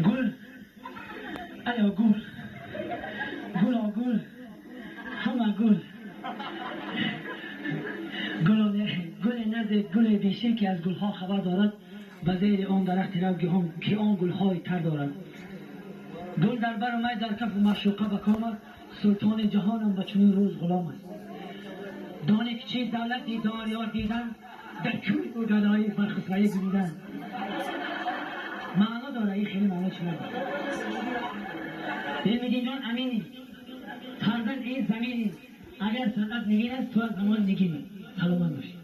گل ایا گل گل گل همه گل گل گل نزد گل بیشه که از گلها خبر دارد، به زیر آن درخت رو که آن گلهای تر دارد. گل در بر و می در کف و معشوقه به کام است، سلطان جهانم به چنین روز غلام است. دانی که چیز دولت دیدار یار دیدن، در کوی او گدایی بر خسروی گریدن. معنا داره این، خیلی معنا چی نداره. علمدین جان امینی، فرزند این زمینی، اگر صنعت نگین است تو از زمان نگینی. سلامت باشید.